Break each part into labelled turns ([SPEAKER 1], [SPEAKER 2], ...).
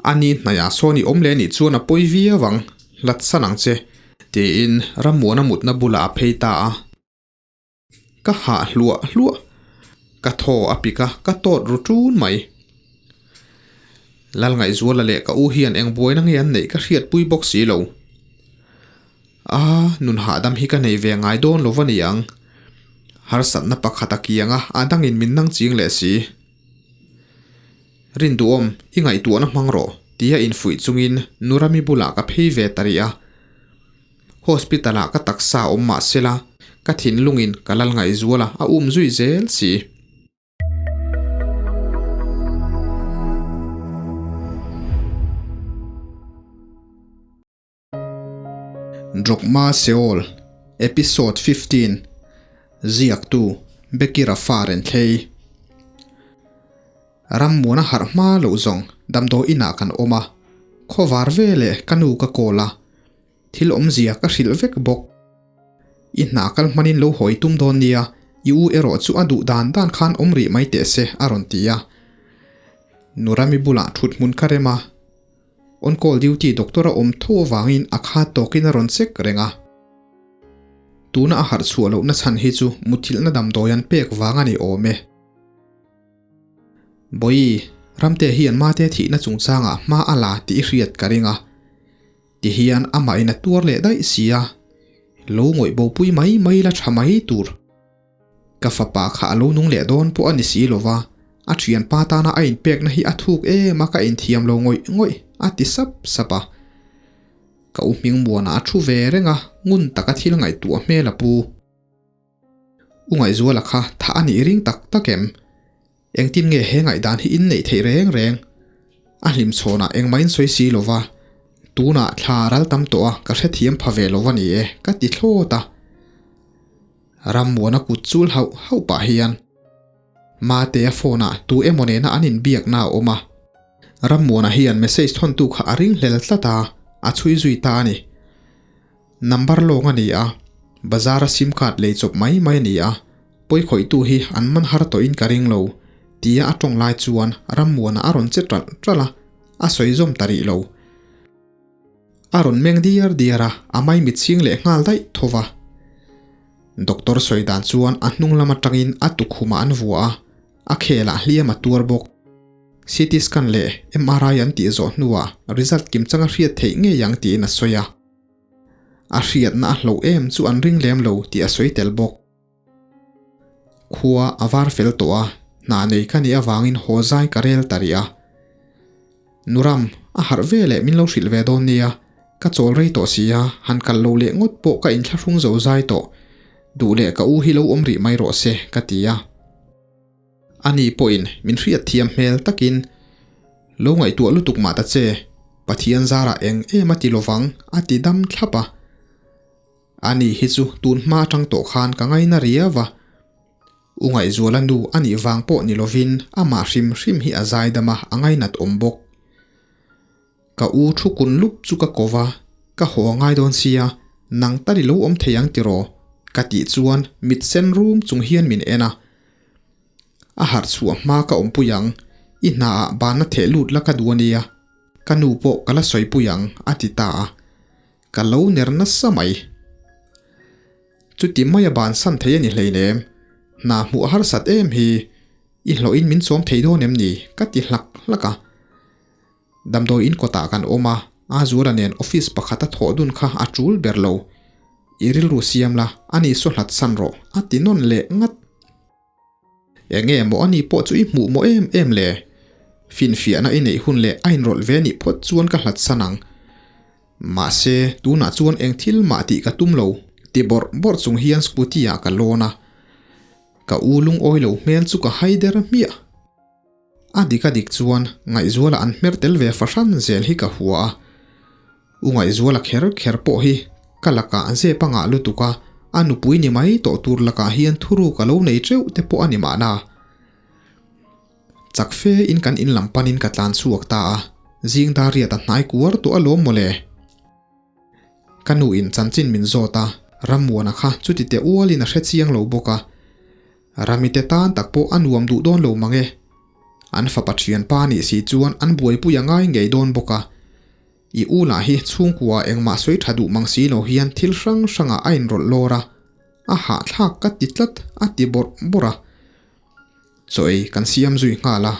[SPEAKER 1] Ani hnaihah sawn i awm leh nih chuan a pawi viau ang, hlat san ang che, tiin Rammuana mutna bulah a phei ta a. Ka hah hluah hluah. Ka thaw a pik a, ka tawt ru ṭun mai. Lalngaihzuala leh ka u hian eng buaina nge an neih ka hriatpui bawk si lo. A, nun hahdam hi ka nei ve ngai dawn lo va ni ang. Harsatna pakhat a kiang a, a dangin min nang ching leh si. Rinduhawm, i ngaihtuahna hmang rawh, tia infuih chungin Nurami bulah ka phei ve ta rih a. Hospital ah ka taksa awm mah sela, ka thinlungin ka lal ngaihzual a, a um zui zel si. Drogma Seol, Episode 15, Ziaktu, Becky Rafa Renthlei. Rammuana harh hma loh zawng damdawi inah kan awm a, khawvar veleh ka nu ka call a, thil awmzia ka hrilh vek bawk. I hna kal hmanin lo hawi tum dawn nia, i u erawh chu a duh dan dan khan awm rih mai teh se a rawn ti a. Nurami bulah thut hmun ka rem a, on call duty doctor a awm tho avangin a khat tawkin a rawn check reng a. Tuna a harh chhuah lohna chhan hi chu muthilhna damdawi an pek vang a ni awm e. Bawi, Ramte hian mate thihna chungchangah hma a la tih i hriat ka ring a. Tihian amah in a tuar leh daih si a, lo ngawih bopui mai mai la tha mai tur. Ka fapa kha a lo nung leh dawn pawh a ni si lo va, a thianpa tana a inpekna hi a thuk em a ka inthiam lo ngawih ngawih a ti sap sap a. Ka u Hmingmuana a thu ve reng a, ngun taka thil ngaihtuah hmel a pu. U Ngaihzuala kha thah a nih ring tak tak em? Engtin nge he ngaihdan hi in neih theih reng reng? A hlim chhawnah engmah in sawi si lova, tunah thla ral tam tawh a ka hrethiam pha ve lo a ni e ka ti thlawt a. Rammuana kut chul hauh hauh pah hian Matea phone ah tu emaw nena an inbiakna a awm a. Rammuana hian message thawntu kha a ringhlel tlat a, a chhui zui ta a ni. Number lawng a ni a, bazar a sim card lei chawp mai mai a ni a, pawi khawihtu hi an man har tawhin ka ring lo, tia a tawng lai chuan Rammuana a rawn che ṭalh ṭalh a, a sawi zawm ta rih lo. A rawn meng diar diar a, a maimit chhing leh nghal daih tho va. Doctor sawi dan chuan a hnung lam atangin a tukhumah an vua a, a khelah hliam a tuar bawk. CT scan leh MRI an tih zawh hnuah result kimchang a hriat theih ngei ang tiin a sawi a. A hriatna a hloh em chu an ring lem lo tih a sawi tel bawk. Khua a var fel tawh a, hna nei ka nih avangin haw zai ka rel ta rih a. Nuram, a harh ve leh min lo hrilh ve dawn nia, ka chawl rei tawh si a, han kal lo leh ngawt pawh ka inthlahrung zo zai tawh. Duh leh ka u hi lo awm rih mai rawh se, ka ti a. Ani pawhin min hriat thiam hmel takin, Lo ngaihtuah lutuk mah ta che, Pathian zarah eng em a ti lovang a ti dam thlap a. Ani hi chu tun hma atang tawh khan ka ngaina riau a. U Ngaihzuala nu a nih vang pawh ni lovin amah hrim hrim hi a zaidam a, a ngainat awm bawk. Ka u thu kun lup chu ka ko va, ka haw a ngai dawn sia, nang tal i lo awm thei ang tiraw? Ka tih chuan mit sen rum chung hian min en a. A harh chhuah hma ka awmpui ang, i hnaah banna theh lut la ka duh a nia, ka nu pawh ka la sawipui ang a ti ta a. Ka lo ner nasa mai. Chuti maia bansan thei a ni hleinem, hna hmuh a harsat em hi, i hlawhin min chawm thei dawn em ni? Ka ti hlak hlak a. Damdawi in kawtah kan awm a, Azuala nen office pakhata thawh dun kha a tul ber lo. I rilru siam la, ani saw hlat san rawh, a ti nawn leh ngat. Enge maw ani pawh chu i hmuh maw em em le? Finfiahna i neih hun leh a inrawlh ve nih phawt chuan ka hlat san ang. Mahse, tunah chuan eng thil mah tih ka tum lo, ti bawrh bawrh chung hian scooty ah ka lawn a. Ka u lungawi lo hmel chu ka hai der hmiah. A dik a dik chuan Ngaihzuala an hmer tel ve fahran zel hi ka hua a. U Ngaihzuala kher kher pawh hi ka lakah zep a ngah lutuk a, a nupui ni mai tawh tur lakah hian thuruk a lo nei teuh te pawh a ni mahna. Chak fe in kan in lam panin ka tlan chhuak ta a, zing dar riat a hnai kuar tawh alawm mawle. Ka nu in chanchin min zawt a, Rammuana kha chuti teh ualin a hre chiang lo bawk a. Ramite tan tak pawh a nuam duh dawn lo mang e. An fapa thianpa nih si chuan an buaipui a ngai ngei dawn bawk a. I u lah hi chhungkua engmah sawi tha duh mang si lo hian thil hrang hrangah a inrawlh lawr a, a hahthlak ka ti tlat a ti bawrh bawrh a. Chaw ei kan siam zui nghal a,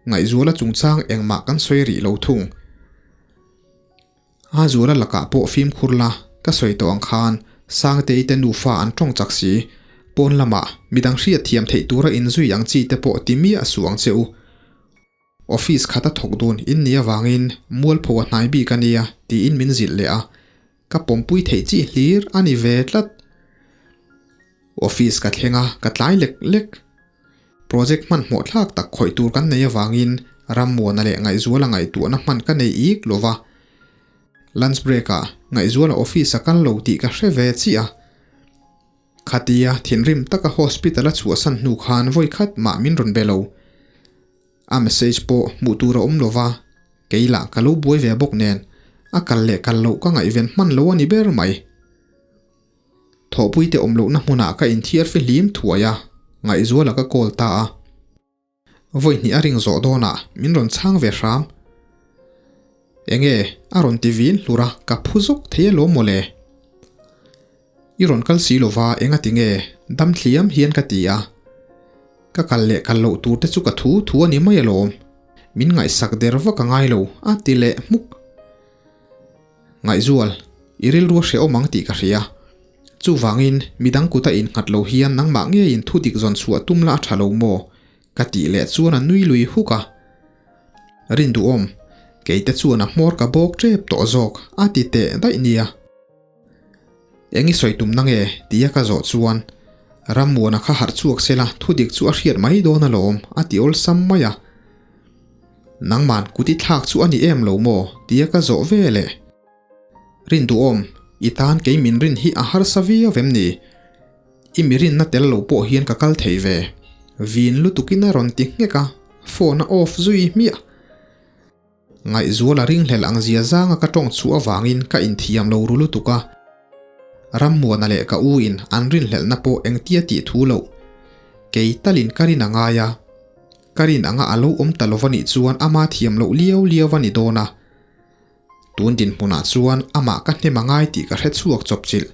[SPEAKER 1] Ngaihzuala chungchang engmah kan sawi rih lo thung. A zuala lakah pawh fimkhur la, ka sawi tawh ang khan Sangtei te nufa an tawng chak si, pawn lamah midang hriat thiam theih tura inzui ang chi te pawh ti miah suh ang che u. Office khata thawk dun in nih avangin mualpho a hnai bik a nia tiin min zilh leh a, ka pawmpui theih chi hlir a ni ve tlat. Office ka thleng a, ka tlai lek lek. Project hmanhmawh thlak tak khawih tur kan nei avangin Rammuana leh Ngaihzuala ngaihtuahna hman ka nei ik lo va. Lunch break ah Ngaihzuala office a kal lo tih ka hre ve chiah a. Khatia thinrim taka hospital a chhuahsan hnu khan vawi khat mah min rawn be lo. A message pawh hmuh tur a awm lo va, kei lah ka lo buai ve bawk nen a kal leh kal loh ka ngaihven hman lo a ni ber mai. Thawhpuite awm lohna hmunah ka inthiar fihlim thuai a, Ngaihzuala ka call ta a. Vawi hnih a ring zawh dawnah min rawn chhang ve hram. Enge a rawn ti vin hlur a, ka phu zawk thei alawm mawle. I rawn kal si lova enga ti nge dam thliam hian ka ti a. Ka kal leh kal loh tur te chu ka thu thu a ni mai alawm. Min ngaihsak der vak a ngai lo a ti leh hmuk. Ngaihzual, i rilru a hrehawm ang tih ka hria. Chuvangin, midang kuta innghat lo hian nangmah ngeiin thu dik zawn chhuah tum la a tha lo maw? Ka tih leh chuan a nui lui huk a. Rinduhawm, keite chuan a hmawr ka bawk tep tawh zawk a ti teh daih nia. Eng i sawi tumna nge? tia ka zawh chuan, Rammuana kha harh chhuak sela thu dik chu a hriat mai dawn alawm a ti awlsam mai a. Nangman kut i thlak chu a ni em lo maw? tia ka zawh ve leh. Rinduhawm, i tan kei min rin hi a harsa viau em ni? I mi rinna tel lo pawh hian ka kal thei ve. Vin lutukin a rawn ti nghek a, phone a off zui hmiah. Ngaihzual a ringhlel ang zia zanga ka tawng chhuah avangin ka inthiam lo ru lutuk a. Rammuana leh ka u in an rinhlelhna pawh engtia tih thu loh. Kei talin ka rin a ngai a. Ka rin anga a lo awm ta lo va nih chuan ama thiam loh liau liau a ni dawn a. Tun dinhmunah chuan amah ka hnem a ngai tih ka hre chhuak chawp chilh.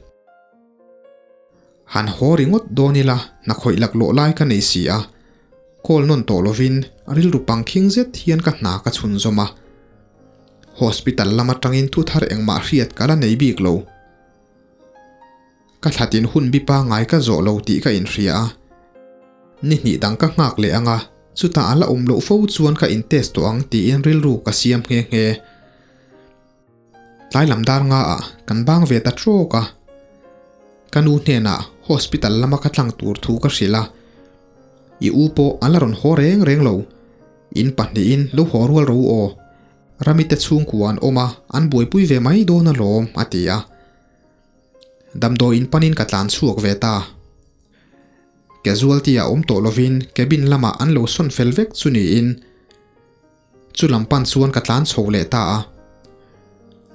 [SPEAKER 1] Han haw ringawt dawn ila hna khawih laklawh lai ka nei si a, call nawn tawh lovin rilru pangkhing zet hian ka hna ka chhun zawm a. Hospital lam atangin thu thar engmah hriat ka la nei bik lo. Ka thlatin hun bi pangai ka zawh lo tih ka inhria a. Ni hnih dang ka nghak leh ang a, chutah a la awm loh fo chuan ka intest tawh ang tiin rilru ka siam nghe nghe. Tlai lam dar nga ah kan bang ve ta trawk a, ka nu hnenah hospital lama ka tlang tur thu ka hrilh a, I u pawh a la rawn haw reng reng lo, in pahnihin lo haw rual ro aw, Rami te chhungkua an awm a, an buaipui ve mai dawn alawm a ti a. Damdawiin panin ka tlan chhuak ve ta. Casualty ah awm tawh lovin cabin lamah an lo sawn fel vek chu niin, Chu lam pan chuan ka tlan chho leh ta a.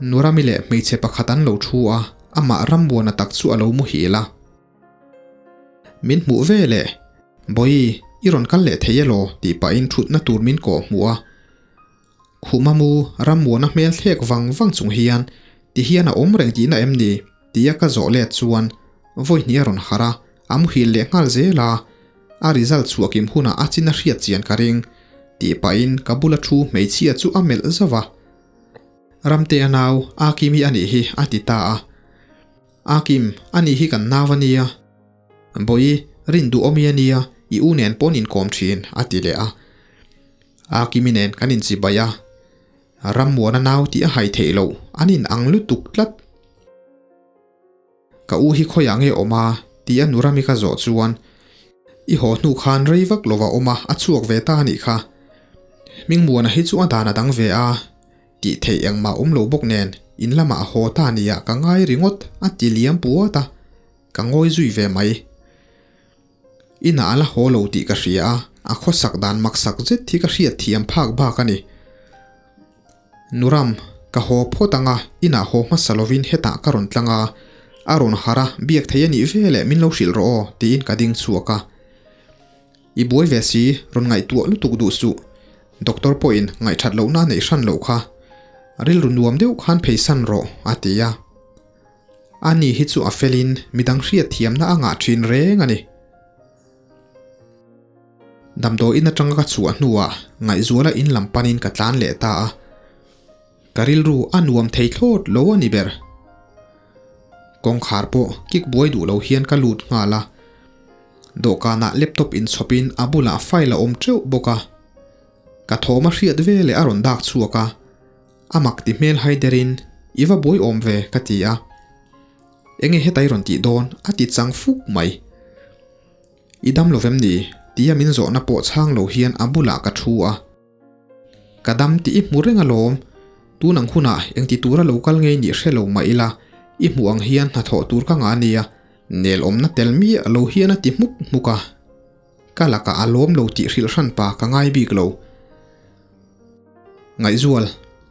[SPEAKER 1] Nurami leh hmeichhe pakhat an lo thu a, amah Rammuana tak chu a lo muhil a. Min hmuh ve leh, Bawi, i rawn kal leh thei elaw? tih pahin thutna tur min kawh hmuh a. Khuma mu Rammuana hmel thlek vang vang chung hian, Ti hian a awm reng tihna em ni? tia ka zawh let chuan vawi hnih a rawn harh a, a muhil leh nghal zel a. A result chhuah kim hunah a chin a hriat chian ka ring, tih pahin ka bula thu hmeichhia chu a melh zauh a. Ramtea nau, Akimi a nih hi, a ti ta a. Akim, a nih hi kan nau a nia. Bawi, rin duhawmi a nia, i u nen paw'n inkawm thin, a ti leh a. Akimi nen kan inchibai a. Rammuana nau tih a hai theih loh, an inang lutuk tlat. Ka u hi khawiah nge awm a? ti a Nurami ka zawh chuan, I haw hnu khan rei vak lova awm a, a chhuak ve ta a nih kha. Hmingmuana hi chu a dan a dang ve a, tih theih engmah awm lo bawk nen in lamah a haw ta nia ka ngai ringawt a ti liam puat a, ka ngawi zui ve mai. Inah a la haw lo tih ka hria a, a khawsak dan maksak zet hi ka hriat thiam phak bak a ni. Nuram, ka haw phawt ang a, inah haw hmasa lovin hetah ka rawn tlang a, a rawn harh a, biak thei a nih ve leh min lo hrilh rawh aw, tiin ka ding chhuak a. I buai ve si, rawn ngaihtuah lutuk duh suh. Doctor pawhin ngaihthat lohna a neih hran loh kha. Rilru nuam deuh khan pheisan rawh, a ti a. Ani hi chu a felin midang hriatthiamna a ngah thin reng a ni. Damdawiin atanga ka chhuah hnuah Ngaihzuala in lam panin ka tlan leh ta a. Ka rilru a nuam thei thlawt lo a ni ber. Kawngkhar pawh kik buai duh lo hian ka lut nghal a. Dawhkanah laptop inchhawpin a bulah file a awm teuh bawk a. Ka thawm a hriat veleh a rawn dak chhuak a. A mak ti hmel hai derin, I va buai awm ve, ka ti a. Enge hetai rawn tih dawn? a ti chang fuk mai. I dam lo vem ni? tia min zawhna pawh chhang lo hian a bulah ka thu a. Ka dam tih i hmu reng alawm. Tun ang hunah engti tura lo kal ngei nih hre lo mah ila, i hmuh ang hian hnathawh tur ka ngah ania, nel awmna tel miah lo hian a ti hmuk hmuk a. Ka lakah a lawm lo tih hrilh hran pa ka ngai bik lo. Ngaihzual,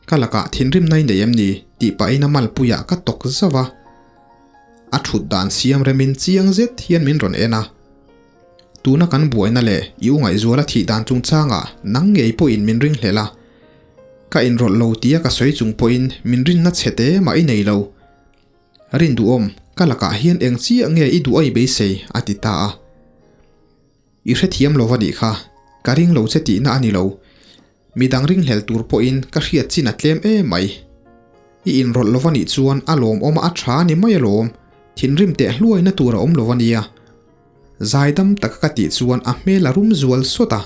[SPEAKER 1] ka lakah thinrim nai nei em ni? tih pahin a malpuiah ka tawk zauh a. A thut dan siam remin chiang zet hian min rawn en a. Tuna kan buaina leh i u Ngaihzuala thih dan chungchangah nang ngei pawhin min ringhlelh a. Ka inrawlh lo tia ka sawi chung pawhin min rinna chhe te mah i nei lo. Rinduhawm, ka lakah hian eng chiah nge i duh a i beisei? a ti ta a. I hrethiam lo va nih kha, ka ring lo che tihna a ni lo. Midang ringhlel tur pawhin ka hriat chin a tlem em mai. I inrawlh lo va nih chuan a lawmawm a tha a ni mai alawm, thinrim teh hluaina tur a awm lo a nia. Zaidam taka ka tih chuan a hmel a rum zual sawt a.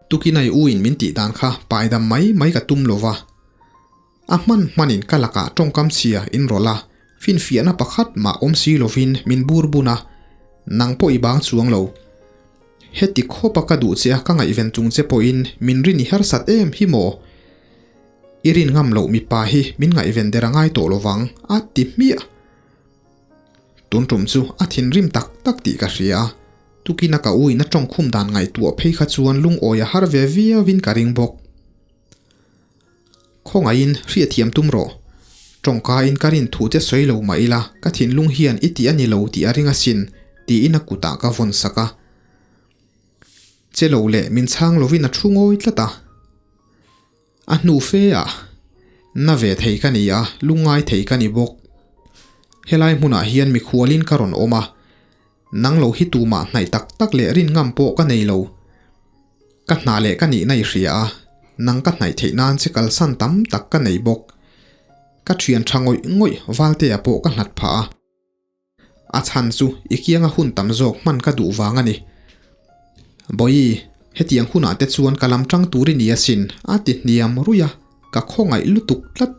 [SPEAKER 1] Tukinai u in min tih dan kha paidam mai mai ka tum lo va. A hman hmanin ka lakah tawngkam chhia in rawlh a, finfiahna pakhat mah awm si lovin min bur bun a, nang pawh i bang chuang lo. Heti khawpa ka duh che a ka ngaihven chung che pawhin min rin i harsat em hi maw? I rin ngam loh mipa hi min ngaihven der a ngai tawh lovang, a ti hmiah. Tun tum chu a thinrim tak tak tih ka hria a, tukina ka u in a tawngkhum dan ngaihtuah phei kha chuan lungawi a har ve viauin ka ring bawk. Khawngaihin hriatthiam tum rawh. Tawngkain ka rin thu che sawi lo mah ila, ka thinlung hian i tih a ni lo tih a ring asin, tiin a kutah ka vawn sak a. Che lo leh min chhang lovin a thu ngawi tlat a. A hnu fe ah, na ve thei ka ni a, lungngai thei ka ni bawk. Helai hmunah hian mikhualin ka rawn awm a, nang lo hi tumah hnaih tak tak leh rin ngam pawh ka nei lo. Ka hna leh ka nihna i hria a, nang ka hnaih theih nan che kalsan tam tak ka nei bawk. Ka thian tha ngawih ngawih Valtea pawh ka hlat phah a. A chhan chu i kianga hun tam zawk hman ka duh vang a ni. Bawi, hetiang hunah te chuan ka lam tang tur i ni asin, a ti hniam ruih a, ka khawngaih lutuk tlat.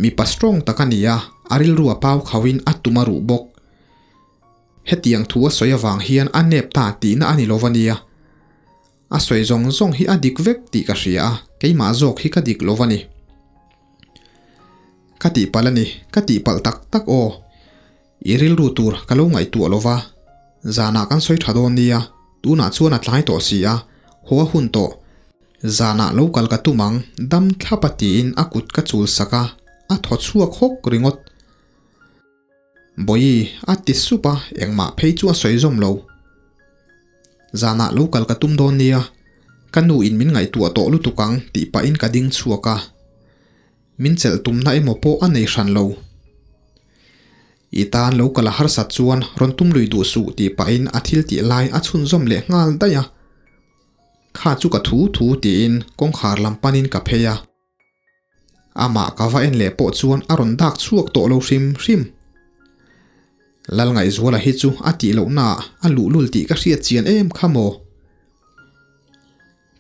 [SPEAKER 1] Mipa strong tak a ni a, a rilru a pau khauhin a tum a ruh bawk. Hetiang thu a sawi avang hian a nep ta tihna a ni lo va nia. A sawi zawng zawng hi a dik vek tih ka hria a, keimah zawk hi ka dik lo va ni. Ka tihpalh a ni, ka tihpalh tak tak aw. I rilru tur ka lo ngaihtuah lo va. Zanah kan sawi tha dawn nia, tunah chuan a tlai tawh si a, haw a hun tawh. Zanah lo kal ka tum ang, dam thlap a tiin a kut ka chul sak a, a thaw chhuak hawk ringawt. Bawi, a ti sup a, engmah phei chu a sawi zawm lo. Zanah lo kal ka tum dawn nia, ka nu in min ngaihtuah tawh lutuk ang tih pahin ka ding chhuak a. Min chelh tumna emaw pawh a nei hran lo. I tan lo kal a harsat chuan rawn tum lui duh suh tih pahin a thil tih lai a chhunzawm leh nghal daih a. Kha chu ka thu thu tiin kawngkhar lam panin ka phei a. Amah ka va en leh pawh chuan a rawn dak chhuak tawh lo hrim hrim. Lalngaihzuala hi chu a tih lohnaah a luhlul tih ka hriat chian em kha maw?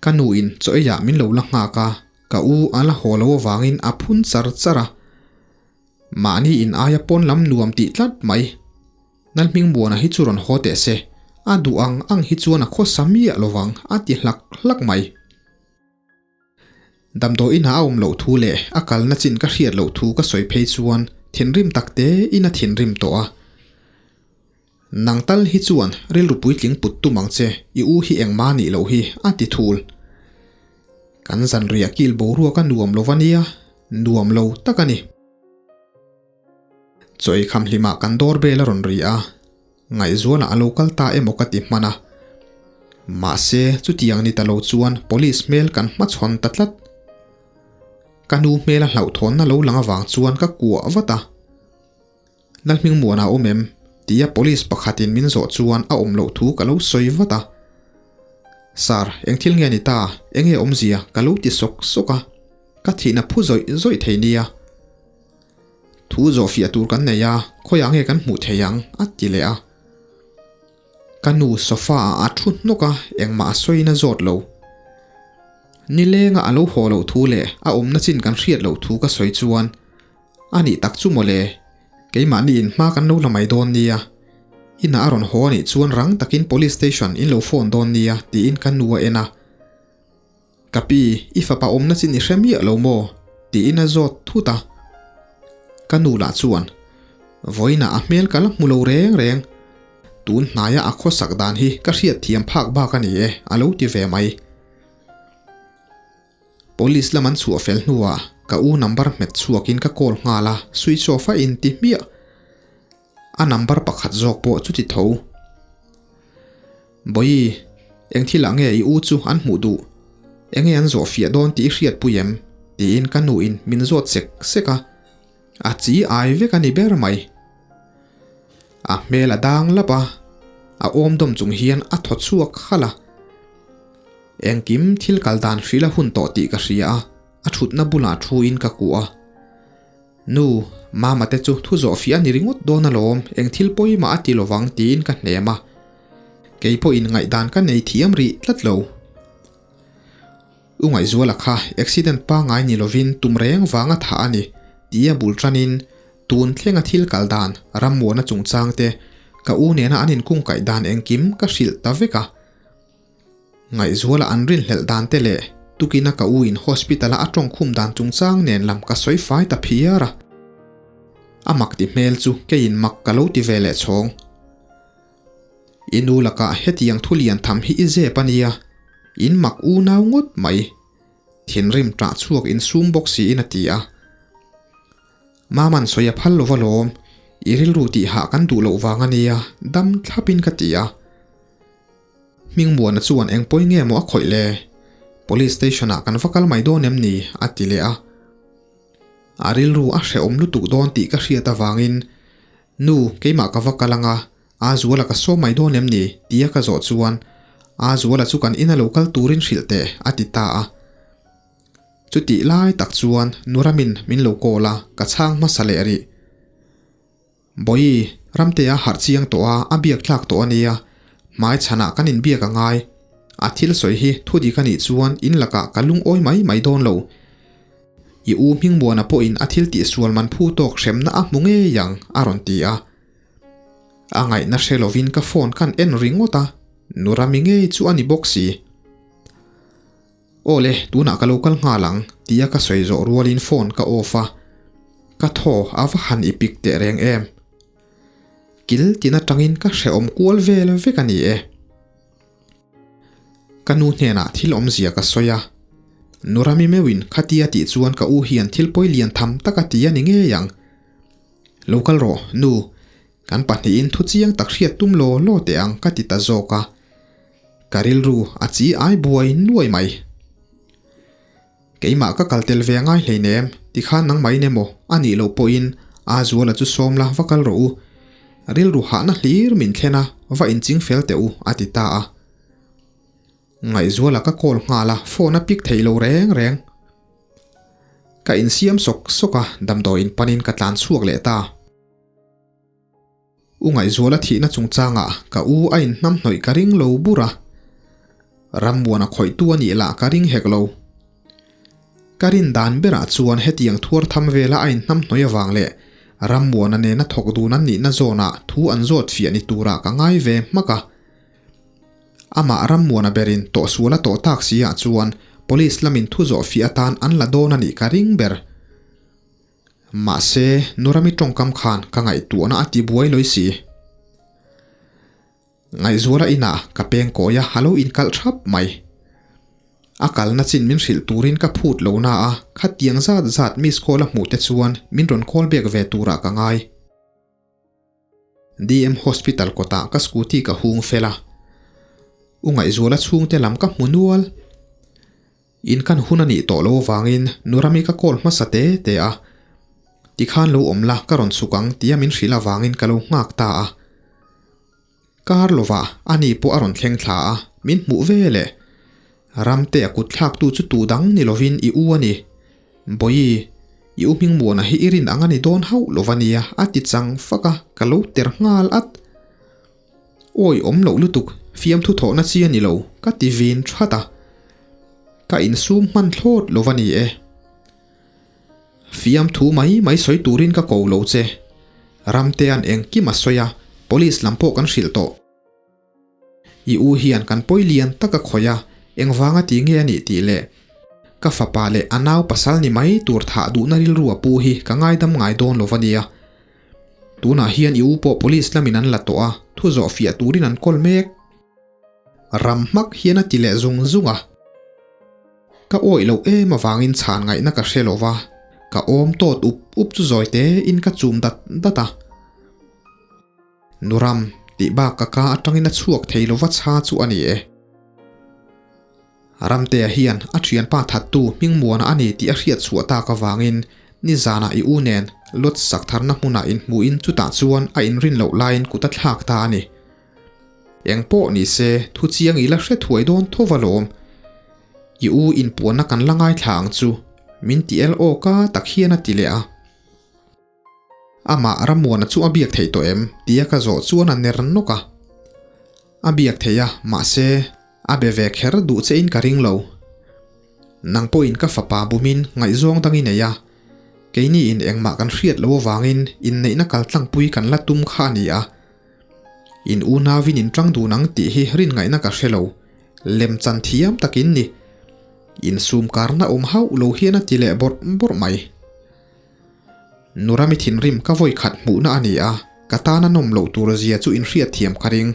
[SPEAKER 1] Ka nuin chaw eiah min lo la nghak a, ka u a la haw lo avangin a phun char char a. Mahni in aia pawn lam nuam tih tlat mai. Nalhmingbuana hi chu rawn haw teh se, a duh ang ang hi chuan a khawsa miah lovang a ti hlak hlak mai. Damdawiin ah a awm loh thu leh a kalna chin ka hriat loh thu ka sawi phei chuan thinrim tak te in a thinrim tawh a. Nang tal hi chuan rilru puitling put tum ang che, i u hi engmah nih loh hi, a ti thul. Kan zanriah kil boruak a nuam lo va nia, nuam lo tak a ni. Chawi khamhlimah kan doorbell a rawn ri a, Ngaihzualah a lo kal ta emaw ka ti hman a. Mahse, chutiang ni ta lo chuan police hmel kan hmachhawn ta tlat. Ka nu hmela hlauhthawnna lo lang avang chuan ka kuah vat a. Lalhmingmuana a awm em? tia police pakhatin min zawh chuan a awm loh thu ka lo sawi vat a. Sir, eng thil nge ni ta? Enge awmzia? ka lo ti sawk sawk a. Ka thihna phu zawih zawih thei nia. Thu zawh fiah tur kan nei a, khawiah nge kan hmuh thei ang? a ti leh a. Ka nu sofa ah a thu hnawk a, engmah a sawiin a zawt lo. Nilenga a lo haw loh thu leh a awmna chin kan hriat loh thu ka sawi chuan A nih tak chu mawle, keimahni in hma kan lo la mai dawn nia. Inah a rawn haw a nih chuan rang takin police station in lo phone dawn nia tiin ka nu a en a. Ka pi, i fapa awmna chin i hre miah lo maw? tiin a zawt thut a. Ka nu lah chuan, Vawiinah a hmel ka la hmu lo reng reng. Tun hnaia a khawsak dan hi ka hriat thiam phak bak a ni e, a lo ti ve mai. Police lam an chhuah fel hnuah ka u number hmet chhuakin ka call nghal a, switch off a inti hmiah. A number pakhat zawk pawh chuti tho. Bawi, eng thilah nge i u chu an hmuh duh? Enge an zawh fiah dawn tih i hriatpui em? tiin ka nuin min zawt sek sek a. A chi ai vek a ni ber mai. A hmel a dang lap a, a awm dawm chung hian a thaw chhuak halh a. Engkim thil kal dan hrilh a hun tawh tih ka hria a, a thutna bulah thuin ka kuah a. Nu, Mama te chu thu zawh fiah a ni ringawt dawn alawm, eng thil pawimah a ti lovang tiin ka hnem a. Kei pawhin ngaihdan ka nei thiam rih tlat lo. U Ngaihzuala kha accident pangngai ni lovin tum reng vanga thah a ni tia bul tanin tun thlenga thil kal dan rammuahna chungchang te ka u nena an inkungkaih dan engkim ka hrilh ta vek a. Ngaihzuala an rinhlelh dan te leh tukina ka u in hospital a a tawngkhum dan chungchang nen lam ka sawi fai ta phiar a. A mak ti hmel chu keiin mak ka lo ti ve leh chhawng. I nu lakah hetiang thu lian tham hi i zep a nia, in mak unau ngawt mai. Thinrim ṭah chhuak insum bawk siin a ti a. Maman sawi a phal lo va lawm, i rilru tih hah kan duh loh vang a nia, dam thlapin ka ti a. Hmingmuana chuan eng pawi nge maw a khawih le? Police station ah kan va kal mai dawn em ni? a ti leh a. A rilru a hrehawm lutuk dawn tih ka hriat avangin, Nu, keimah ka va kal anga, A Zuala ka sawm mai dawn em ni? tia ka zawh chuan, A Zuala chu kan ina lo kal turin hrilh teh, a ti ta a. Chutih lai tak chuan Nuramin min lo call a, ka chhang hmasa leh rih. Bawi, Ramtea harh chiang tawh a, a biak tlak tawh a nia. Hmai chhanah kan inbiak a ngai. A thil sawi hi thu dik a nih chuan in lakah ka lungawi mai mai dawn lo. I u Hmingmuana pawhin a thil tihsual man phu tawk hremna a hmu ngei ang, a rawn ti a. A ngaihna hre lovin ka phone kan en ringawt a, Nurami ngei chu a ni bawk si. Aw le, tunah ka lo kal nghal ang, tia ka sawi zawh rualin phone ka off a, ka thaw a va han i pik teh reng em. Kil tin atangin ka hrehawm kual vel vek a ni e. Ka nu hnenah thil awmzia ka sawi a, Nurami meuhin khatia tih chuan ka u hian thil pawi lian tham tak a ti a ni ngei ang. Lo kal rawh, nu, kan pahnihin thu chiang tak hriat tum law law teh ang ka ti ta zawk a. Ka rilru a chi ai buai nuai mai. Keimah ka kal tel ve ngai hleinem, tikhan nangmah in emaw a nih loh pawhin aa Zuala chu sawm la va kal rawh u. Rilru hahna hlir min thlen a, va inching fel teh u a ti ta a. Ngaihzuala ka call nghal a, phone a pick theih lo reng reng. Ka insiam sawk sawk a, damdawiin panin ka tlan chhuak leh ta. U Ngaihzuala thihna chungchangah ka u a inhnam hnawih ka ring lo bur a, Rammuana khawihtu a nih lah ka ring hek lo. Ka rin dan berah chuan hetiang thuar tham vela a inhnam hnawih avang leh Rammuana nena thawk dun an nihna zawnah thu an zawt fiah ni turah ka ngai ve hmak a. Amah Rammuana berin tawhsual a tawh tak si ah chuan Police lamin thu zawh fiah atan an la dawn a nih ka ring ber. Mahse, Nurami tawngkam khan ka ngaihtuahna a ti buai lawi si. Ngaihzuala inah ka peng kawi a, a lo inkalh thap mai. A kalna chin min hrilh turin ka phut lo na a, khatiang zat zat miss call a hmuh te chuan min rawn call back ve turah ka ngai. DM Hospital kawtah ka scooty ka hung fel a. U Ngaihzuala chhungte lam ka hmu nual. In kan hun a nih tawh lo avangin Nurami ka call hmasa te te a. Tikhan lo awm la ka rawn chhuk ang tia min hrilh avangin ka lo nghak ta a. Kar lovah ani pawh a rawn thleng thla a, min hmuh ve leh. Ramte a kut thlaktu chu tu dang ni lovin i u a ni. Bawihi, i u Hmingmuana hi i rin ang a ni dawn hauh lo va nia a ti chang fak a, ka lo ter nghal at. Awi awm loh lutuk, fiamthu thawhna chi a ni lo, ka ti vin that a. Ka insum hman thlawt lo va ni e. Fiamthu mai mai sawi turin ka ko lo che. Ramtea'n engkim a sawi a, police lam pawh kan hrilh tawh. I u hian kan pawi lian tak a khawih a, engvanga ti nge a nih tih leh ka fapa leh a nau pasal ni mai tur thah duhna rilru a pu hi ka ngaidam ngai dawn lo va nia. Tunah hian i u pawh police lamin an la tawh a, thu zawh fiah turin an kawl mek. Ram hmak hian a ti leh zung zung a. Ka awih loh em avangin chhan ngaihna ka hre lo va, ka awm tawt up up chu zawi te in ka chum dat dat a. Nuram, tih bak ka ka atangin a chhuak thei lo va chha chu a ni e. Ramtea hian a thianpa thattu Hmingmuana a ni tih a hriat chhuah tak avangin nizanah i u nen lot sak tharna hmunah inhmuhin chutah chuan a inrin loh laiin kut a thlak ta a ni. Eng pawh ni se, thu chiang i la hre thuai dawn tho va lawm. I u inpuanna kan la ngaithla ang chu, min ti el awk a tak hian a ti leh a. Amah Rammuana chu a biak theih tawh em? tia ka zawh chuan a ner nawk a. A biak theih a, mahse, a be ve kher duh che in ka ring lo. Nang pawhin ka fapa bumin ngaihzawng dang i nei a, keini in engmah kan hriat loh avangin inneihna kaltlangpui kan la tum kha a ni a. In unauin in tang dun ang tih hi rin ngaihna ka hre lo, lem chan thiam takin ni. Insum karna awm hauh lo hian a ti leh bawrh bawrh mai. Nurami thinrim ka vawi khat hmuhna a ni a, ka tana nawm loh tur zia chu inhriat thiam ka ring.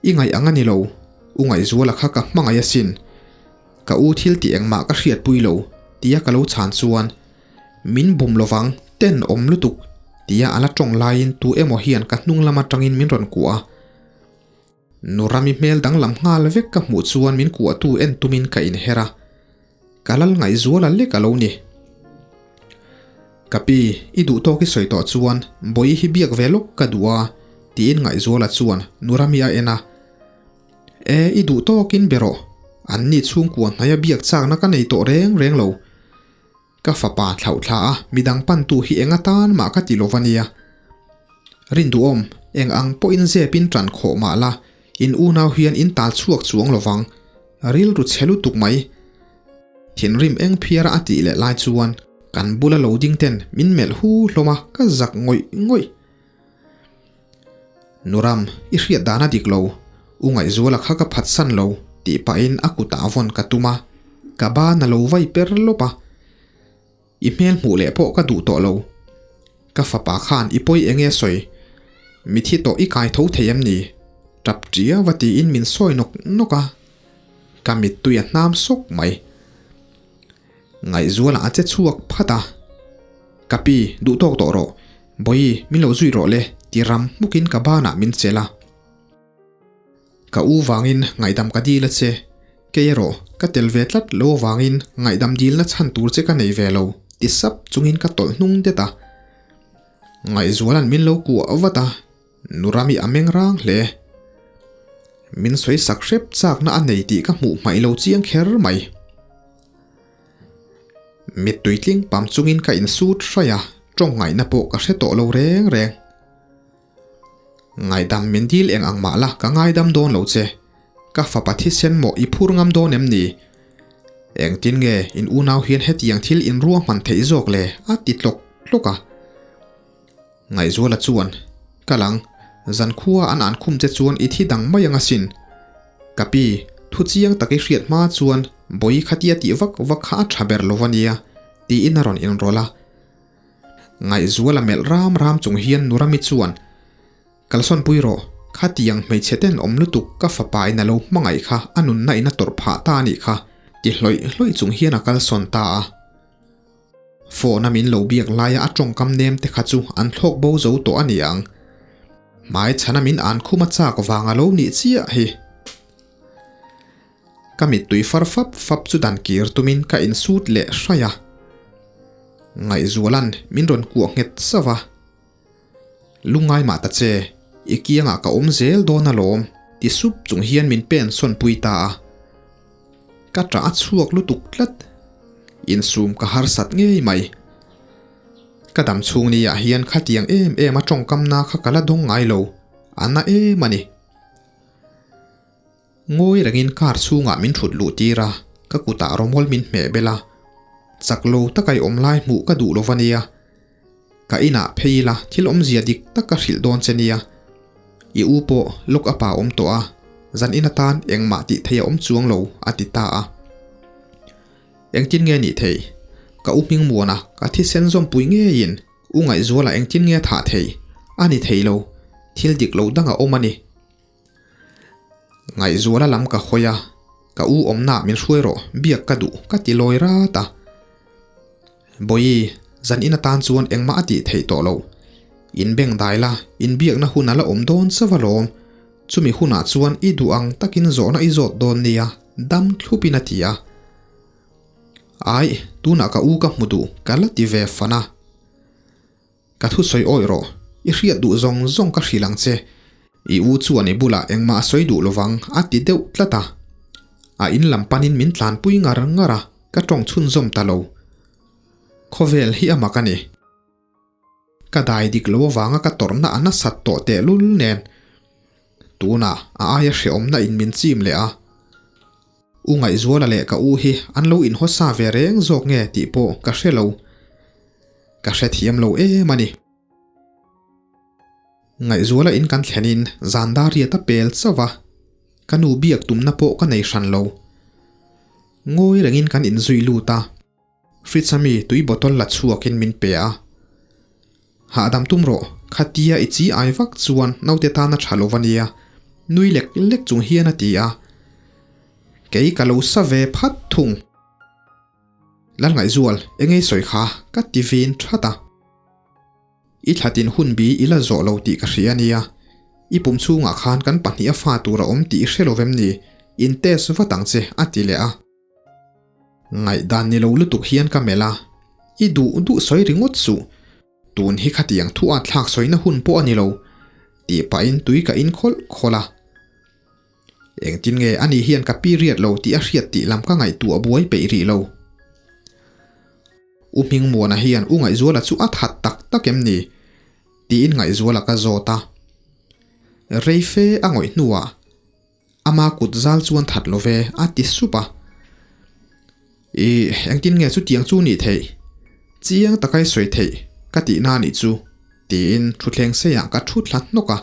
[SPEAKER 1] I ngaih ang a ni lo, u Ngaihzuala kha ka hmangaih asin. Ka u thil tih engmah ka hriatpui lo, tia ka lo chhan chuan, Min bum lovang, ten awm lutuk, tia a la tawng laiin tu emaw hian ka hnung lam atangin min rawn kuah a. Nurami hmel danglam nghal vek ka hmuh chuan min kuahtu en tumin ka inher a, ka lal ngaihzual a lek a lo ni. Ka pi, i duh tawk i sawi tawh chuan Bawihi hi biak ve lawk ka duh a, tiin Ngaihzuala chuan Nurami a en a. E, i duh tawkin be rawh, anni chhungkua hnaia biak chakna ka nei tawh reng reng lo. Ka fapa thlauh thla a, midang pantu hi eng atan mah ka ti lo va nia. Rinduhawm, eng ang pawhin zepin ṭan khawh mah la, in unau hian in tal chhuak chuang lo vang. Rilru chhe lutuk mai. Thinrim eng phiara a tih leh lai chuan kan bula lo ding ten min melh hu hlawm a, ka zak ngawih ngawih. Nuram, i hriat dan a dik lo. U Ngaihzuala kha ka phatsan lo, tih pahin a kutah vawn ka tum a, ka ban a lo vai per lawp a. I hmel hmuh leh pawh ka duh tawh lo. Ka fapa khan i pawi eng nge sawi? Mithi tawh i kai tho thei em ni? Tap tia va tiin min sawi nawk nawk a, ka mittui a hnam sawk mai. Ngaihzuala a che chhuak phat a, Ka pi, duh tawk tawh rawh. Bawihi, min lo zui rawh le, ti ram hmukin ka banah min chelh a. Ka u vangin ngaihdam ka dil a che, kei erawh ka tel ve tlat lo avangin ngaihdam dilna chhan tur che ka nei ve lo, ti sap chungin ka tawlh hnung det a. Ngaihzuala'n min lo kuah vat a, Nurami a meng rang hle. Min sawi sak hrep chakna a nei tih ka hmuh hmaih lo chiang kher mai. Mittui tling pam chungin ka insut hraih a, tawng ngaihna pawh ka hre tawh lo reng reng. Ngaihdam min dil eng ang mah la ka ngaidam dawn lo che. Ka fapa thisen maw i phur ngam dawn em ni? Engtin nge in unau hian hetiang thil in ruahman theih zawk le? a ti tlawk tlawk a. Ngaihzuala chuan, Kal ang, zankhua an an khum che chuan i thi dang mai ang asin. Ka pi, thu chiang tak i hriat hma chuan bawi khatia tih vak vak kha a tha ber lo a nia, tiin a rawn inrawlh a. Ngaihzuala melh ram ram chung hian Nurami chuan, Kalsawn pui rawh, khatiang hmeichhe ten awm lutuk ka fapa in a lo hmangaih kha a nunna in a tawrh phah ta a nih kha, ti hlawih hlawih chung hian a kalsawn ta a. Phone a min lo biak laia a tawngkam nem te kha chu an thlawk bo zo tawh a ni ang. Hmai chhana min an khum a chak vang a lo nih chiah hi. Ka mittui far fap fap chu dan kir tumin ka insut leh hraih a. Ngaihzuala'n min rawn kuah nghet sauh a. Lungngai mah ta che, i kiangah ka awm zel dawn alawm, ti sup chung hian min pen sawn pui ta a. Ka ṭah a chhuak lutuk tlat. Insum ka harsat ngei mai. Ka dam chhung ni ah hian khatiang em em a tawngkamna kha ka la dawng ngai lo, a na em a ni. Ngawi rengin car chhungah min thut luh tir a, ka kutah rawmawl min hmeh bel a. Chak lo taka i awm lai hmuh ka duh lo va nia. Ka inah phei ila thil awmzia dik tak ka hrilh dawn che nia. I u pawh lock up ah a awm tawh a, zan in atan engmah tih theih a awm chuang lo a ti ta a. Engtin nge nih theih? Ka u hming muana ka thisen zawmpui ngeiin u Ngaihzuala engtin nge a thah theih? A ni thei lo, thil dik lo dang a awm a ni. Ngaihzuala lam ka hawi a, ka u awmnaah min hruai rawh, biak ka duh ka ti lawi rat a. Bawihi, zan in atan chuan engmah a tih theih tawh loh. In beng dai la, inbiakna hun a la awm dawn chauh alawm. Chumi hunah chuan i duh ang takin zawhna i zawt dawn nia, dam thlupin a ti a. Aih, tunah ka u ka hmu duh, ka la ti ve fan a. Ka thusawi awih rawh, i hriat duh zawng zawng ka hrilh ang che. I u chuan i bulah engmah a sawi duh lovang a ti deuh tlat a. A in lam panin min tlanpui ngar ngar a, ka tawng chhunzawm ta lo. Khawvel hi a mak a ni. Ka dai dik lo avanga ka tawrhna a nasat tawh tehlul nen. Tunah a aia hrehawmna in min chim leh a. U Ngaihzuala leh ka u hi an lo inhawsa ve reng zawk nge tih pawh ka hre lo. Ka hrethiam lo em a ni. Ngaihzuala in kan thlenin zan dar riat a pel chauh a, ka nu biak tumna pawh ka nei hran lo. Ngawi rengin kan inzui lut a. Fridge a mi tui bottle la chhuakin min pe a. Hahdam tum rawh, khatia i chi ai vak chuan naute tan a tha lo va nia, nui lek lek chung hian a ti a. Kei ka lo sa ve phat thung. Lalngaihzual, engei sawi kha ka ti vin that a. I thlatin hun bi i la zawh lo tih ka hria ania. I pum chhungah khan kan pahnih a fa tur a awm tih i hre lo vem ni? In test vat ang che, a ti leh a. Ngaihdan ni lo lutuk hian ka melh a, I duh duh sawi ringawt suh. Tun hi khatiang thu a thlak sawina hun pawh a ni lo, tih pahin tui ka in khawlh khawlh a. Engtin nge ani hian ka pi riat lo tih a hriat tih lam ka ngaihtuah buai peih rih lo. U Hmingmuana hian U Ngaihzuala chu a that tak tak em ni? tiin Ngaihzuala ka zawt a. Rei fe a ngawih hnuah ama kut zal chuan that lo ve a ti sup a. Ih, engtin nge chutiang chu nih theih? Chiang taka i sawi theih ka tihna a nih chu, tiin thutthleng seiah ka thu thla hnawk a.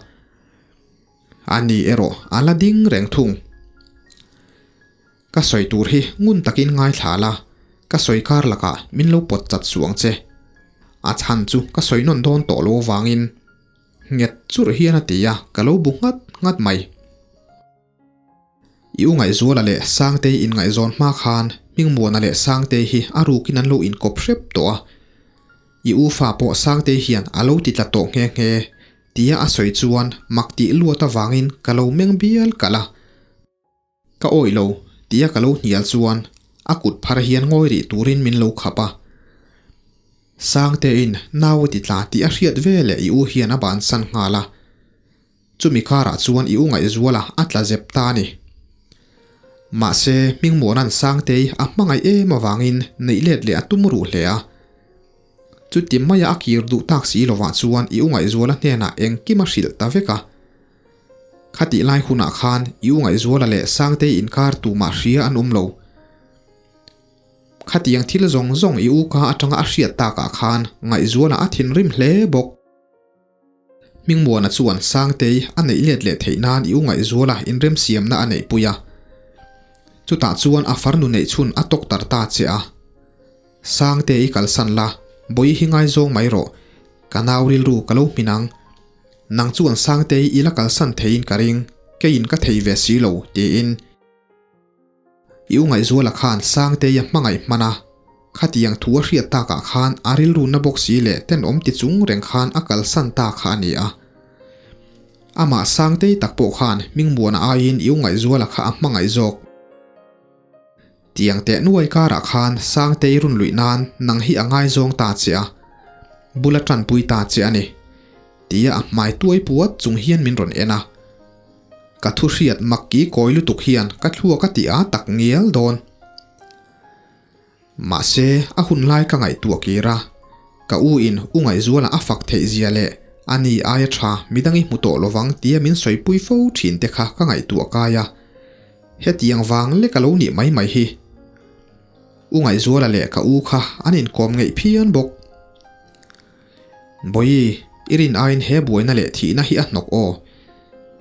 [SPEAKER 1] A ni erawh a la ding reng thung. Ka sawi tur hi ngun takin ngaithla la, ka sawi kar lakah min lo pawt chat suh ang che. A chhan chu ka sawi nawn dawn tawh lo avangin nghet churh hian a ti a, ka lo bu nghat nghat mai. I u Ngaihzuala leh Sangtei inngaihzawn hma khan Hmingmuana leh Sangtei hi a rukin an lo inkawp hrep tawh a. I u fa pawh Sangtei hian a lo ti tla tawh nghe nghe tia a sawi chuan mak tih luat avangin ka lo meng bial kalh a. Ka awih lo, tia ka lo hnial chuan a kut phar hian ngawi rih turin min lo khap a. Sangtein nau a ti tla tih a hriat ve leh i u hian a bansan nghal a. Chumi karah chuan i u Ngaihzuala a tla zep ta a ni. Mahse, Hmingmuana'n Sangtei a hmangaih em avangin neih let leh a tum ruh hle a. Chuti maia a kir duh tak si lovah chuan i u Ngaihzuala hnenah engkim a hrilh ta vek a. Khatih lai hunah khan i u Ngaihzuala leh Sangtei inkar tumah hria an awm lo. Khatiang thil zawng zawng i u ka atanga a hriat takah khan Ngaihzuala a thinrim hle bawk. Hmingmuana chuan Sangtei a neih let leh theih nan i u Ngaihzuala inremsiamna a neihpui a. Chutah chuan a farnu neih chhun a tawk tar ta che a. Sangte i kalsan la, Bawihi hi ngaizawng mai rawh. Ka nau rilru ka lo hmin ang. Nang chuan Sangtei i la kalsan theiin ka ring, keiin ka thei ve si lo, tiin. I u Ngaihzuala khan Sangtei a hmangaih hman a, khatiang thu a hriat takah khan a rilru na bawk si leh tenawm ti chung reng khan a kalsan ta kha a ni a. Amah Sangtei tak pawh khan Hmingmuana aiin i u Ngaihzuala kha a hmangaih zawk. Tiang teh nuai karah khan Sangtei run luih nan nang hi a ngaizawng ta che a, bula tanpui ta che a ni, tia a hmai tuai puat chung hian min rawn en a. Ka thu hriat mak ki kawi lutuk hian ka thluak a ti a tak ngial dawn. Mahse, a hun lai ka ngaihtuah kir a, ka u in u Ngaihzuala a fak theih zia leh a ni aia tha midang i hmu tawh lovang tia min sawipui fo thin te kha ka ngaihtuah kai a. Hetiang vang lek a lo nih mai mai hi. U Ngaihzuala leh ka u kha an inkawm ngeih phian bawk. Bawi, i rin aiin he buaina leh thihna hi a hnawk aw.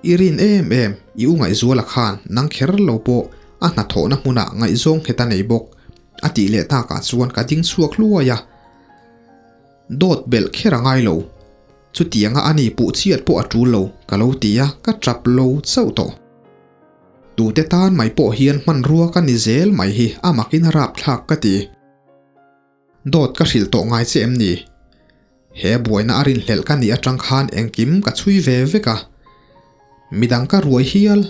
[SPEAKER 1] I rin em em, i u Ngaihzuala khan nang kher lo pawh a hnathawhna hmunah ngaihzawng nghet a nei bawk, a tih leh takah chuan ka ding chhuak hluai a. Dawt belh kher a ngai lo. Chutianga a ni puh chhiat pawh a tul lo, ka lo ti a, ka tap lo chauh tawh. Tute tan mai pawh hian hmanrua ka ni zel mai hi a makin a rapthlak ka ti. Dawt ka hrilh tawh ngai che em ni? He buaina a rinhlelh ka nih atang khan engkim ka chhui ve vek a. Midang ka ruai hial.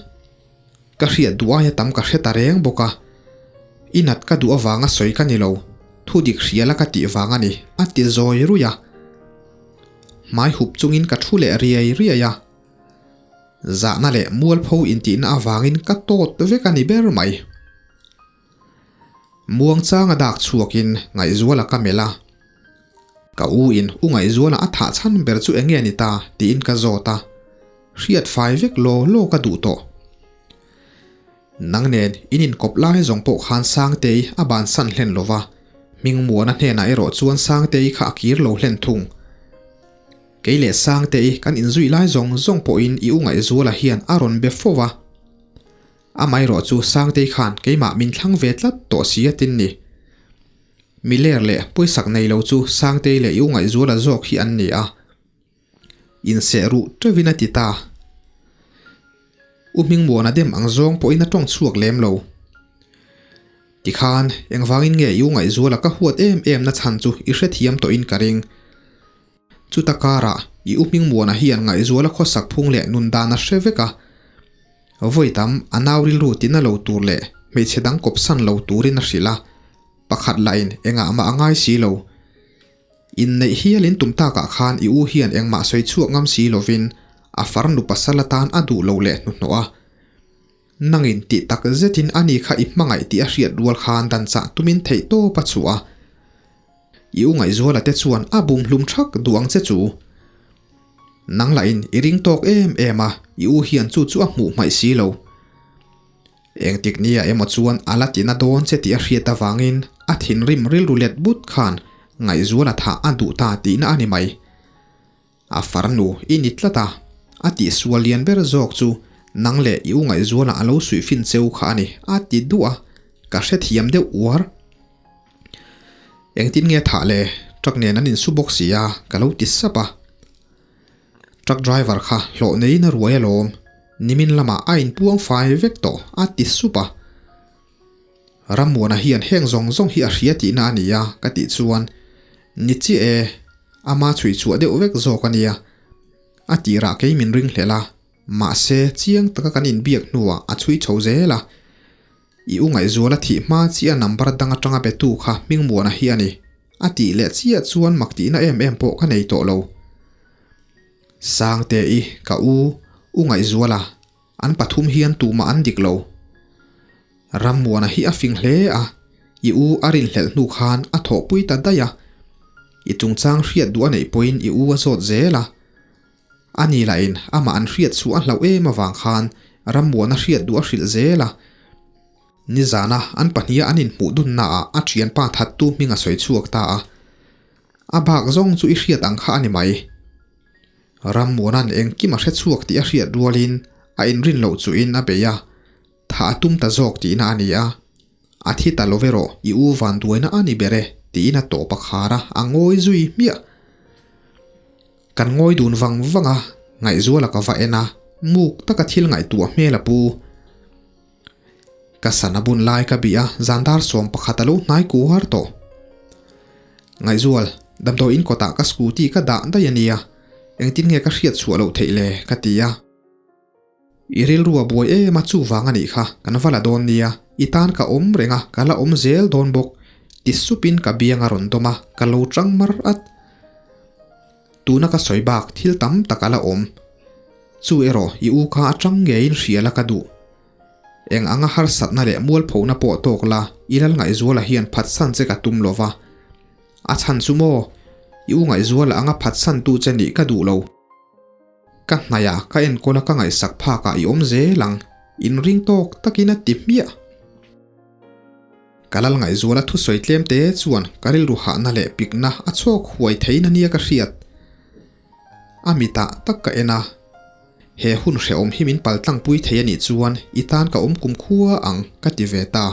[SPEAKER 1] Ka hriat duh aia tam ka hre ta reng bawk a. I nat ka duh avanga sawi ka ni lo, thu dik hriala ka tih vang a ni, a ti zawi ruih a. Hmai hup chungin ka thu leh riai riai a. Zahna leh mualpho intihna avangin ka tawt vek a ni ber mai. Muangchanga dak chhuakin Ngaihzuala ka melh a, Ka u in u Ngaihzuala a thah chhan ber chu enge ni ta tiin ka zawt a, hriat fai vek law law ka duh tawh. Nang nen in inkawp lai zawng pawh khan Sangtei a bansan hlen lo va, Hmingmuana hnenah erawh chuan Sangtei kha a kir lo hlen thung. Kei leh Sangtei kan inzui lai zawng zawng pawhin i u Ngaihzuala hian a rawn be fo va. Amaherawh chu Sangtei khan keimah min thlang ve tlat tawh si a tin ni. Miler leh pawisak nei lo chu Sangtei leh i u Ngaihzuala zawk hi an ni a. Inseh ruh teuhin a ti ta. U Hmingmuana dem ang zawng pawhin a tawng chhuak lem lo. Tikhan, engvangin nge i u Ngaihzuala ka huat em em na chhan chu i hrethiam tawhin ka ring. Chuta karah i u Hmingmuana hian Ngaihzuala khawsak phung leh nun dan a hre vek a. Vawi tam a nau rilru tina lo tur leh hmeichhe dang kawpsan lo turin a hrilh a, pakhat lahin engah mah a ngai si lo. Inneih hialin tum takah khan i u hian engmah sawi chhuak ngam si lovin a farnu pasal atan a duh lo leh hnuhnawh a. Nangin tih tak zetin ani kha i hmangaih tih a hriat rual khan dan chah tumin theihtawp a chhuah a. I u Ngaihzuala te chuan a bum hlum thak duh ang che chu. Nang lahin i ring tawk em em a, i u hian chu chu a hmuh hmaih si lo. Engtik nia emaw chuan a la tina dawn che tih a hriat avangin a thinrim rilru let but khan Ngaihzuala thah a duh ta tihna a ni mai. A farnu i ni tlat a, a tihsual lian ber zawk chu nang leh i u Ngaihzuala a lo suihfin cheu kha a ni, a ti duh a, ka hrethiam deuh uar. Engtin nge thah le, truck nen an insu bawk si a, ka lo ti sap a. Truck driver kha hlawh neiin a ruai alawm, nimin lamah a inpuang fai vek tawh, a ti sup a. Rammuana hian heng zawng zawng hi a hria tihna a ni a, ka tih chuan, Ni chiah e, ama chhui chhuah deuh vek zawk a nia. A tirah kei min ringhlel a, mahse chiang taka kan inbiak hnuah a chhui chho zel a. I u Ngaihzuala thih hma chiah number dang atanga betu kha Hmingmuana hi a ni, a tih leh chiah chuan mak tihna em em pawh ka nei tawh lo. Sangte i, ka u, u Ngaihzuala, an pathum hian tumah an dik lo. Rammuana hi a fing hle a, i u a rinhlelh hnu khan a thawhpui ta daih a. I chungchang hriat duh a neih pawhin i u a zawt zel a. A ni lahin amah an hriat chhuah a hlauh em avang khan Rammuana hriat duh a hrilh zel a. Nizana an pahniha an inhmuh dunnaah a thianpa thattu hming a sawi chhuak ta a. A bak zawng chu i hriat ang kha a ni mai. Rammuana'n engkim a hre chhuak tih a hriat rualin a inrin loh chuhin a bei a, tha a tum ta zawk tihna a ni a. A thi ta lo ve rawh, i u vanduaina a ni ber e, tiin a tawp a khar a, a ngawi zui hmiah. Kan ngawi dun vang vang a, Ngaihzuala ka va en a, muk taka thil ngaihtuah hmel a pu. Ka sana bun lai ka bih a, zan dar 11 a lo hnai ku har tawh. Ngaihzual, damdawi in kawtah ka scooty ka dah daih a nia, engtin nge ka hriat chhuah loh theih le? ka ti a. I rilru a buai em a chuvang a nih kha, kan va la dawn nia, I tan ka awm reng a, ka la awm zel dawn bawk, ti supin ka biang a rawn dawm a, ka lo tang mar at. Tuna ka sawi bak thil tam tak a la awm. Chu erawh i u kha atang ngeiin hria la ka duh. Eng anga harsatna leh mualphona pawh tawk la, i lal ngaihzuala hian phatsan che ka tum lo va. A chhan chu maw? I u ngaihzuala anga phatsantu che nih ka duh lo. Ka hnaih a, ka enkawl a ka ngaihsak phak ah i awm zel ang, inring tawk takin a ti hmiah. Ka lal ngaihzuala thusawi tlem te chuan ka rilru hahna leh pikna a chhawk huai theiin a nia ka hriat. A mitah tak ka en a, he hun hrehawm hi min paltlangpui thei a nih chuan i tan ka awm kumkhua ang ka ti ve ta.